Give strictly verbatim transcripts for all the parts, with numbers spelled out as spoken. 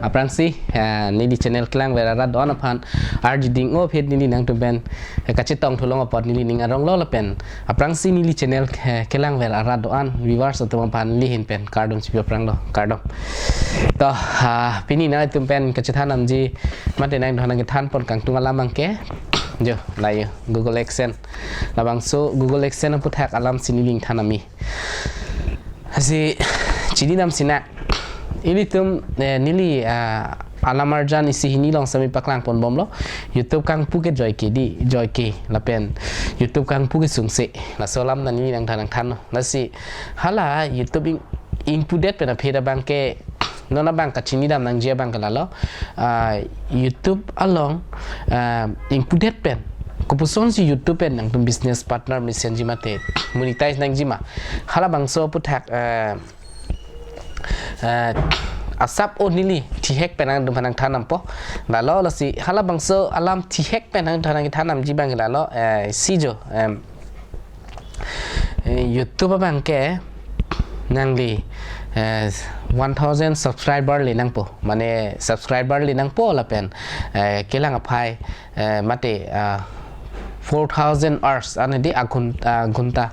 Aphrangsi, eh, neli channel kelangver arat do-an aphan arjiding o aphi neli nangtum pen, eh, kachetong thulong apot neli ning arong lo lapen. Aphrangsi neli channel, eh, kelangver arat do-an viewers atum aphan neli ahin pen kardom chipi aphrang lo, kardom. To, ah, pini nangtum pen kachethan nangji mate nangtum aphan nangkethan pon kangtung alam abangke. Jo, la jo, Google AdSense. Labangso Google AdSense aputhak alamsi neli ingthan ami. Lasi, chini dam sinang. Ilitum, eh, neli, ah, alam arjan isi hini along sami paklang pon bomlo. YouTube kangpu ke joike di, joike lapen YouTube kangpu ke sungse. Laso alam ta neli nangthan nangthan lo. Lasi, hala YouTube ing, ingpudet pen aphi abangke non abang kachini dam nangji abangke lalo. Ah, YouTube along, ah, ingpudet pen. Kopusonsi YouTube pen nangtum business partner mesenji mate monetize nangji ma. Halabangso aputhak, ah, ah, asap o neli thihek pen nangtum aphan nangthan dampo. Lalo lasi halabangso alam thihek pen nangtum aphan nangthan damji abangke lalo, eh, si jo, em, eh, YouTube abangke nangli, eh, one thousand subscriber le nangpo, mane subscriber le nangpo lapen, eh, kelang aphai, eh, mate, ah, four thousand hours ane di aghun-, ah, ghunta,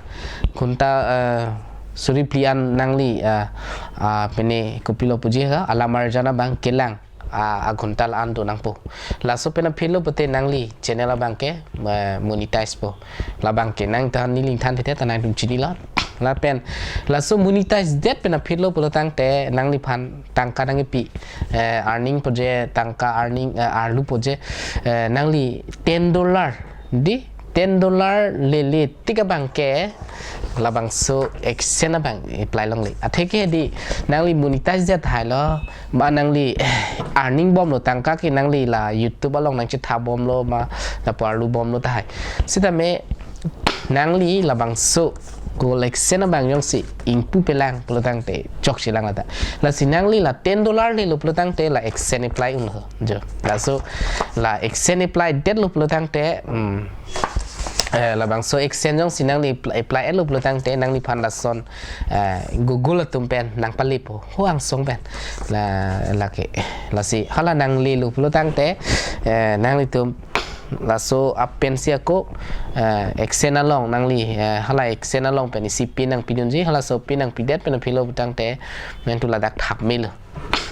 ghunta, eh, suri phli an nangli, ah, ah, pine kopilo puji ha alam arjan abang kelang, ah, aghunta la-an do nangpo. Laso pen aphi lo pute nangli channel abangke, eh, monetize po. Labangke nangtum aphan neli ingthan thethe ta nangtum chinilo. Lapen laso monetize det pen aphi lo pulo tangte nangliphan tangka nangkepi, eh, earning po je, tangka earning, eh, arlu po je, eh, nangli ten dollar di, ten dollar lele tik abangke labangso AdSense abang apply longle. Atheke di nangli monetize det tahai lo, ba nangli, eh, earning bomlo tangka ke nangli la YouTube along nangchetha bomlo ma lapu arlu bomlo tahai. Sitame nangli labangso Google AdSense abang jongsi ingpu pelang pulo tangte chokche lang lata. Lasi nangli la ten dollar lelo pulo tangte la AdSense apply unlo. Jo. Laso la AdSense apply detlo pulo tangte, hmm, eh, labangso AdSense jongsi nangli apply, apply etlo pulo tangte nangliphan lason, eh, Google atum pen nangpalepo. Ho angsong pen. La, lake. Lasi hala nanglelo pulo tangte, eh, nanglitum laso apensi ako, eh, AdSense along nangli, eh, hala AdSense along pen isi pin nangpidunji, halaso pin nangpidet pen aphi lo pulo tangte, nangtum ladak thap melo.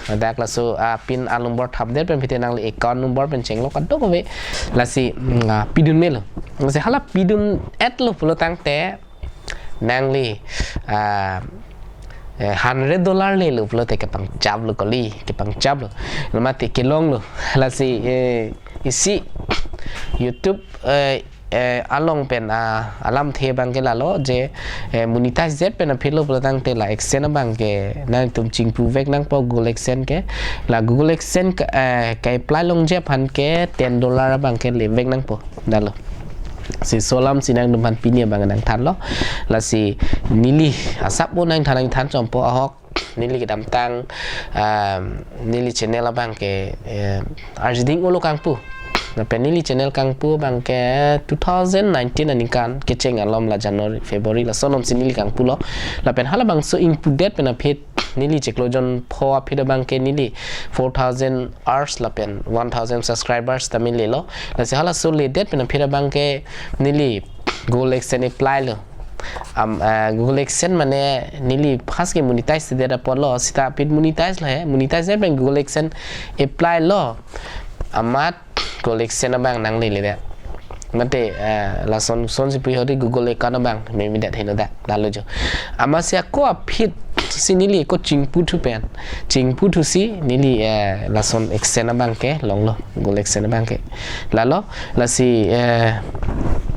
Ladak laso, ah, pin a-number thapdet pen aphi te nangli account number pen chenglok kadokave lasi, mm, ah, pidun melo. Lasi hala pidun etlo pulo tangte nangli, ah, eh, hundred dollar lelo pulote kepangchaplo kali, kepangchaplo. Mate kelonglo. Lasi, eh, isi YouTube, eh, eh, along pen, ah, alamthe abangke lalo je, eh, monetize det pen aphi lo pulo tangte la AdSense abangke nangtum chingpuvek nangpo Google AdSense ke. La Google AdSense ke, eh, ke-apply longji aphan ke ten dollar abangke levek nangpo. Dalo. Si laso alamsi nangtum aphan pini abang nangthanlo. Lasi neli asap o nangthan nangthan chompo ahok neli kedamtang, um, neli channel abangke, eh, arjiding olo kangpu. Lapen neli channel kangpu abangke two thousand nineteen aningkan kecheng alom la January, February lason alomsi neli kangpulo. Lapen halabangso ingpudet pen aphi neli chiklo jon pho aphi abangke neli four thousand hours lapen one thousand subscribers ta milelo. Lasi halaso ledet pen aphi abangke neli Google AdSense apply lo. Am, eh, Google AdSense mane neli first ke monetize det apotlo, seta aphi monetize lo he, monetize pen Google AdSense apply lo. Amat Google AdSense abang nanglele det. Mate, eh, lason sonsi pu hori Google account abang memedet helo dak, lalo jo. Amatsi ako aphi si neli ako chingpu thu pen. Chingpu thusi neli, eh, lason AdSense abangke longlo, Google AdSense abangke. Lalo, lasi, eh,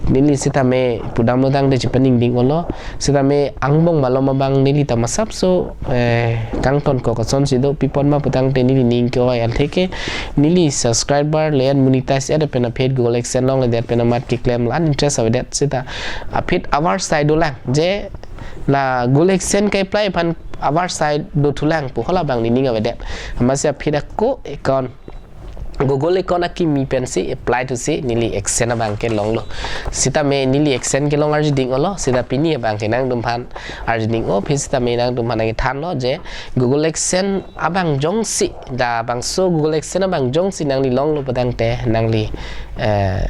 neli sitame pudamlo tangte chepaningding olo, sitame angbong malom abang neli ta masapso, eh, kangtonkok asonsi do, pi apot ma pu tangte neli ning ke-oi, atheke neli subscriber le-en monetize et pen aphi Google AdSense longledet pen amat keklem la-an interest avedet seta aphi avar sai dolang je la Google AdSense ke-apply aphan avar sai dothulang pu halabang nening avedet. Amatsi aphi ako account Google account akimi pensi apply thusi neli AdSense abang kelonglo. Sitame neli AdSense kelong arjuding-olo, sita pini abang ke nangtumphan arjuding-o, aphi sitame nangtumphan nangkethanlo je Google AdSense abang jongsi, labangso Google AdSense abang jongsi nangli longlo pu tangte nangli, eh,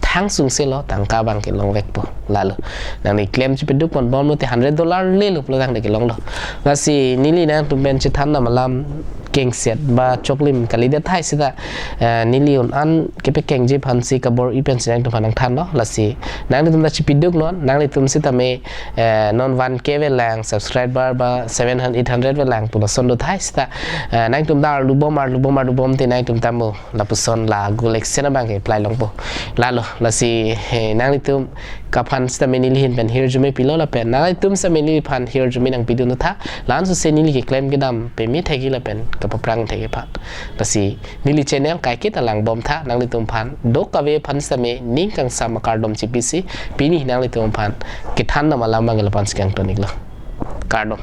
thang sungselo tangka abang kelongvekpo. Lalo nangli claim chipaduk ponbomlote hundred dollar lelo pulo tangte kelonglo. Lasi neli nangtum pen chethan dam alam kengset ba choklim kalidet tahai sita, eh, neli un-an kepekengji aphansi kabor-i pensi nangtumphan nangthanlo. Lasi nanglitum ta chipaduknon, nanglitum sitame, eh, non one K avelang subscriber ba seven hundred, eight hundred avelang pu lason do tahai sita, eh, nangtum ta arlubom, arlubom, arlubomte nangtum ta mo lapuson la Google AdSense abang ke apply longpo. Lalo, lasi, eh, nanglitum kaphan sitame neli ahin pen hirjume pilo lapen nanglitum sitame neliphan hirjume nangpidun tha. La-an sose neli keclaim kedam peme thekji lapen kapaprang thekji aphan. Lasi neli channel kaiketa langbom tha, nanglitumphan dokave aphan sitame ning kangsam akardom chipisi pini nanglitumphan kethan dam alam abang lapu-ansi kangton-iklo. Kardom.